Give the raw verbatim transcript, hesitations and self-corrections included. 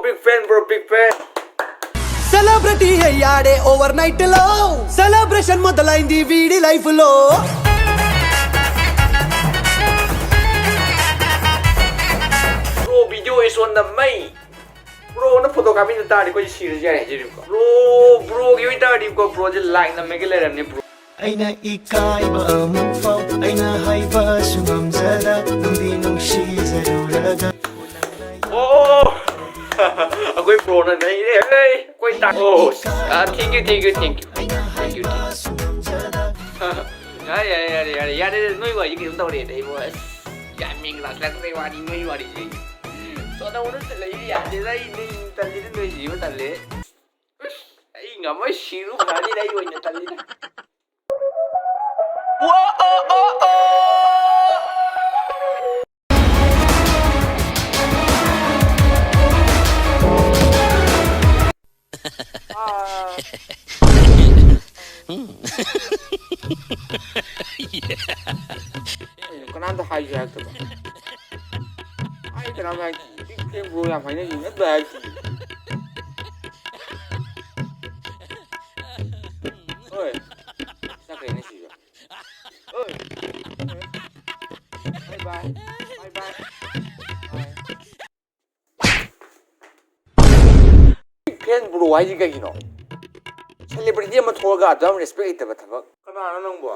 Big fan, bro, big fan. Celebrity అయ్యాడే overnight లో, celebration మొదలైంది వీడి లైఫ్ లో. Bro, video is on the main. Bro ꯅ photo ꯀꯥꯞꯃꯤꯟꯅ ꯇꯥꯔꯗꯤ ꯑꯩꯈꯣꯏ ꯁꯤꯔꯁꯨ ꯌꯥꯏ ꯍꯥꯏꯖꯔꯤꯕꯀꯣ. Bro, bro ꯒꯤ ꯑꯣꯏ ꯇꯥꯔꯗꯤꯀꯣ, bro ꯁꯦ like ꯅꯝꯃꯒ ꯂꯩꯔꯝꯅꯤ, bro. ꯑꯩꯅ ꯏꯀꯥꯏꯕ ꯑꯃꯨꯛ ꯐꯥꯎ, ꯑꯩꯅ ꯍꯥꯏꯕꯁꯨ ꯉꯝꯖꯗ, ꯅꯨꯡꯗꯤ ꯅꯨꯡꯁꯤꯖꯔꯨꯔꯒ. ꯑꯣ, ꯑꯩꯈꯣꯏ bro ꯅ ꯅꯩꯔꯦ, ꯍꯦ. ꯑꯩꯈꯣꯏ ꯇꯥ-, ꯑꯣ, ꯑ, thank you, thank you, thank you. Thank you, thank you. ꯌꯥꯔꯦ, ꯌꯥꯔꯦ, ꯌꯥꯔꯦ, ꯌꯥꯔꯦ, ꯌꯥꯔꯦ, ꯅꯣꯏ ꯋꯥꯔꯤ ꯀꯩꯅꯣꯝ ꯇꯧꯔꯦꯅꯦ, ꯑꯩꯕꯨ, ꯑꯁ, ꯒ꯭ꯌꯥꯟ ꯃꯦꯟ ꯇꯥꯁꯤꯜꯂꯛꯇ꯭ꯔꯦ ꯋꯥꯔꯤ, ꯅꯣꯏ ꯋꯥꯔꯤꯁꯦ. ꯁꯣꯟꯗꯧꯅ ꯂꯩꯕ ꯌꯥꯗꯦꯗ, ꯑꯩ ꯅꯣꯏ ꯇꯜꯂꯤꯗ, ꯅꯣꯏ ꯁꯤꯕ ꯇꯜꯂꯦ. ꯑꯁ, ꯑꯩ ꯉꯝꯃꯣꯏ, ꯁꯤꯔꯨ ꯐꯔꯅꯤꯗ, ꯑꯩ ꯑꯣꯏꯅ ꯇꯜꯂꯤꯗ. ꯀꯩꯅꯣ, ꯀꯅꯥꯝꯇ ꯍꯥꯏꯁꯨ ꯍꯥꯏꯔꯛꯇꯕ? ꯑꯩ ꯀꯅꯥꯝ ꯍꯥꯏꯗꯦ꯫ Big fan bro ꯌꯥꯝ ꯍꯥꯏꯅꯩ, ꯅꯠꯇ꯭ꯔ ꯍꯥꯏꯗꯦ꯫ ꯍꯣꯏ꯫ ꯆꯠꯈ꯭ꯔꯦꯅꯦ ꯁꯤꯁꯨ꯫ ꯍꯣꯏ꯫ Bye bye. Bye bye. Bye. Fan bro ꯍꯥꯏꯁꯤ ꯀꯩꯒꯤꯅꯣ? Celebrity ꯑꯃ ꯊꯣꯛꯑꯒ ꯑꯗꯨꯌꯥꯝ respect ꯂꯩꯇꯕ ꯊꯕꯛ꯫ ꯀꯅꯥꯅꯣ ꯅꯪꯕꯣ?